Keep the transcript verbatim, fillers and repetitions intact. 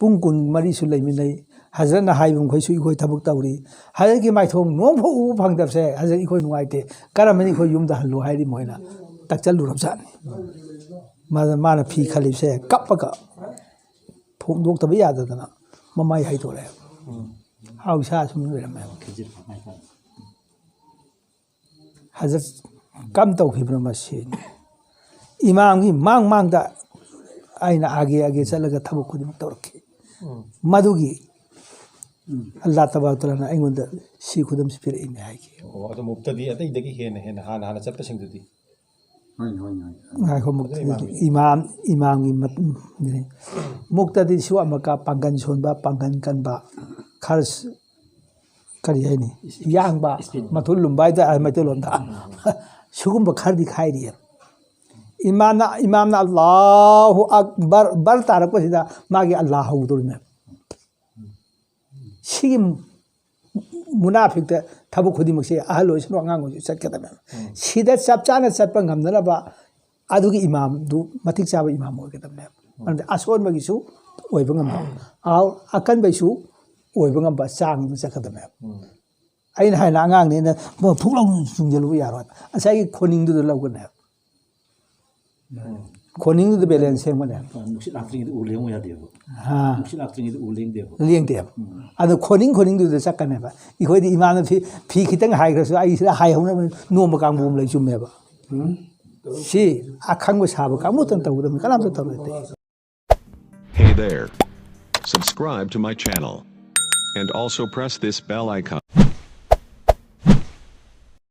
ꯄꯨꯡ ꯀꯨꯟ ꯃꯔꯤꯁꯨ ꯂꯩꯃꯤꯟꯅꯩ꯫ ꯍꯖꯔꯠꯅ ꯍꯥꯏꯕ ꯃꯈꯩꯁꯨ ꯑꯩꯈꯣꯏ ꯊꯕꯛ ꯇꯧꯔꯤ꯫ ꯍꯖꯔꯠꯀꯤ ꯃꯥꯏꯊꯣꯡ ꯅꯣꯡꯐꯥꯎ ꯎꯕ ꯐꯪꯗꯕꯁꯦ ꯍꯖꯔꯠ ꯑꯩꯈꯣꯏ ꯅꯨꯡꯉꯥꯏꯇꯦ꯫ ꯀꯔꯝꯕꯅ ꯑꯩꯈꯣꯏ ꯌꯨꯝꯗ ꯍꯜꯂꯨ ꯍꯥꯏꯔꯤ? ꯃꯣꯏꯅ ꯇꯛꯆꯜꯂꯨꯔꯕꯖꯥꯠꯅꯤ꯫ ꯃꯥꯅ, ꯃꯥꯅ ꯐꯤ ꯈꯜꯂꯤꯕꯁꯦ ꯀꯞꯄꯒ ꯐꯣꯡꯗꯣꯛꯇꯕ ꯌꯥꯗꯗꯅ ꯃꯃꯥꯏ ꯍꯩꯗꯣꯔꯛꯑꯦ꯫ ꯍꯥꯎ ꯏꯁꯥ ꯁꯨꯝ ꯂꯩꯔꯝꯃꯦ꯫ ꯍꯖꯔꯠ ꯀꯝ ꯇꯧꯈꯤꯕꯅꯣ ꯃꯁꯤ? ꯏꯃꯥꯝꯒꯤ ꯃꯥꯡ ꯃꯥꯡꯗ ꯑꯩꯅ ꯑꯥꯒꯦ ꯑꯥꯒꯦ ꯆꯠꯂꯒ ꯊꯕꯛ ꯈꯨꯗꯤꯡꯃꯛ ꯇꯧꯔꯛꯈꯤ꯫ ꯃꯗꯨꯒꯤ ꯑꯜꯂꯥ ꯇꯕꯥꯔꯛ ꯇꯥꯂꯥꯅ ꯑꯩꯉꯣꯟꯗ ꯁꯤ ꯈꯨꯗꯝꯁꯤ ꯄꯤꯔꯛꯏꯅꯦ ꯍꯥꯏꯈꯤ꯫ ꯑꯣ, ꯑꯗꯣ ꯃꯨꯛꯇꯗꯤ ꯑꯇꯩꯗꯒꯤ ꯍꯦꯟꯅ ꯍꯦꯟꯅ ꯍꯥꯟꯅ ꯍꯥꯟꯅ ꯆꯠꯄꯁꯤꯡꯗꯨꯗꯤ? ꯍꯣꯏꯅꯦ, ꯍꯣꯏꯅꯦ꯫ ꯉꯥꯏꯈꯣ, ꯃꯨꯛꯇꯗꯤ ꯏꯃꯥꯝ, ꯏꯃꯥꯝꯒꯤ ꯃ-, ꯃꯨꯛꯇꯗꯤ ꯁꯨ ꯑꯃꯛꯀ ꯄꯥꯡꯒꯟ ꯁꯣꯟꯕ, ꯄꯥꯡꯒꯟ ꯀꯟꯕ, ꯈꯔ ꯀꯔꯤ ꯍꯥꯏꯅꯤ, ꯌꯥꯡꯕ, ꯃꯊꯨꯜ ꯂꯨꯝꯕ ꯍꯥꯏꯇꯥꯔꯦ ꯃꯩꯇꯩꯂꯣꯟꯗ꯫ ꯁꯤꯒꯨꯝꯕ ꯈꯔꯗꯤ ꯈꯥꯏꯔꯤꯑꯕ꯫ ꯏꯃꯥꯝꯅ, ꯏꯃꯥꯝꯅ ꯑꯜꯂꯥꯍꯨ ꯑꯛꯕꯔ, ꯕꯔ ꯇꯥꯔꯛꯄꯁꯤꯗ ꯃꯥꯒꯤ ꯑꯜꯂꯥꯍ ꯍꯧꯗꯣꯔꯤꯃꯦꯕ꯫ ꯁꯤꯒꯤ ꯃꯨꯅꯥꯐꯤꯛꯇ ꯊꯕꯛ ꯈꯨꯗꯤꯡꯃꯛꯁꯦ ꯑꯍꯜ ꯑꯣꯏꯁꯅꯨ ꯑꯉꯥꯡ ꯑꯣꯏꯁꯅꯨ ꯆꯠꯀꯗꯕꯅꯦꯕ꯫ ꯁꯤꯗ ꯆꯞ ꯆꯥꯅ ꯆꯠꯄ ꯉꯝꯅꯅꯕ ꯑꯗꯨꯒꯤ ꯏꯃꯥꯝꯗꯨ ꯃꯇꯤꯛ ꯆꯥꯕ ꯏꯃꯥꯝ ꯑꯣꯏꯒꯗꯕꯅꯦꯕ꯫ ꯑꯗꯨꯗꯤ ꯑꯁꯣꯟꯕꯒꯤꯁꯨ ꯑꯣꯏꯕ ꯉꯝꯕ, ꯑꯀꯟꯕꯒꯤꯁꯨ ꯑꯣꯏꯕ ꯉꯝꯕ ꯆꯥꯡꯗꯨ ꯆꯠꯀꯗꯕꯅꯦꯕ꯫ ꯑꯩꯅ ꯍꯥꯏꯅ ꯑꯉꯥꯡꯅꯦꯅ ꯐꯨꯛ ꯂꯥꯎꯅ ꯆꯨꯡꯁꯤꯜꯂꯨꯕ ꯌꯥꯔꯣꯏ꯫ ꯉꯁꯥꯏꯒꯤ ꯈꯣꯟꯅꯤꯡꯗꯨꯗ ꯂꯧꯒꯅꯦꯕ꯫ ꯈꯣꯟꯅꯤꯡꯗꯨꯗ ꯕꯦꯂꯦꯟꯁ ꯁꯦꯝꯒꯅꯦꯕ꯫ ꯅꯨꯡꯁꯤꯠ ꯂꯥꯛꯇ꯭ꯔꯤꯉꯩꯗ ꯎ ꯂꯦꯡꯉꯨ ꯌꯥꯗꯦꯕ꯫ ꯍꯥ꯫ ꯅꯨꯡꯁꯤꯠ ꯂꯥꯛꯇ꯭ꯔꯤꯉꯩꯗ ꯎ ꯂꯦꯡꯗꯦꯕ꯫ ꯂꯦꯡꯗꯦꯕ꯫ ꯑꯗꯣ ꯈꯣꯟꯅꯤꯡ ꯈꯣꯟꯅꯤꯡꯗꯨꯗ ꯆꯠꯀꯅꯦꯕ꯫ ꯑꯩꯈꯣꯏꯗꯤ ꯏꯃꯥꯅ ꯐꯤ, ꯐꯤ ꯈꯤꯇꯪ ꯍꯥꯏꯈ꯭ꯔꯁꯨ ꯑꯩ ꯁꯤꯗ ꯍꯥꯏꯍꯧꯅꯕ ꯅꯣꯡꯃ ꯀꯥꯡꯕꯨ ꯑꯃ ꯂꯩ꯫ ꯆꯨꯝꯃꯦꯕ꯫ ꯁꯤ ꯑꯈꯪꯕ ꯁꯥꯕ ꯀꯥꯡꯕꯨꯇꯪ ꯇꯧꯒꯗꯕꯅꯤ, ꯀꯅꯥꯝꯇ ꯇꯧꯔꯣꯏ꯫ Hey there. Subscribe to my channel. And also press this bell icon.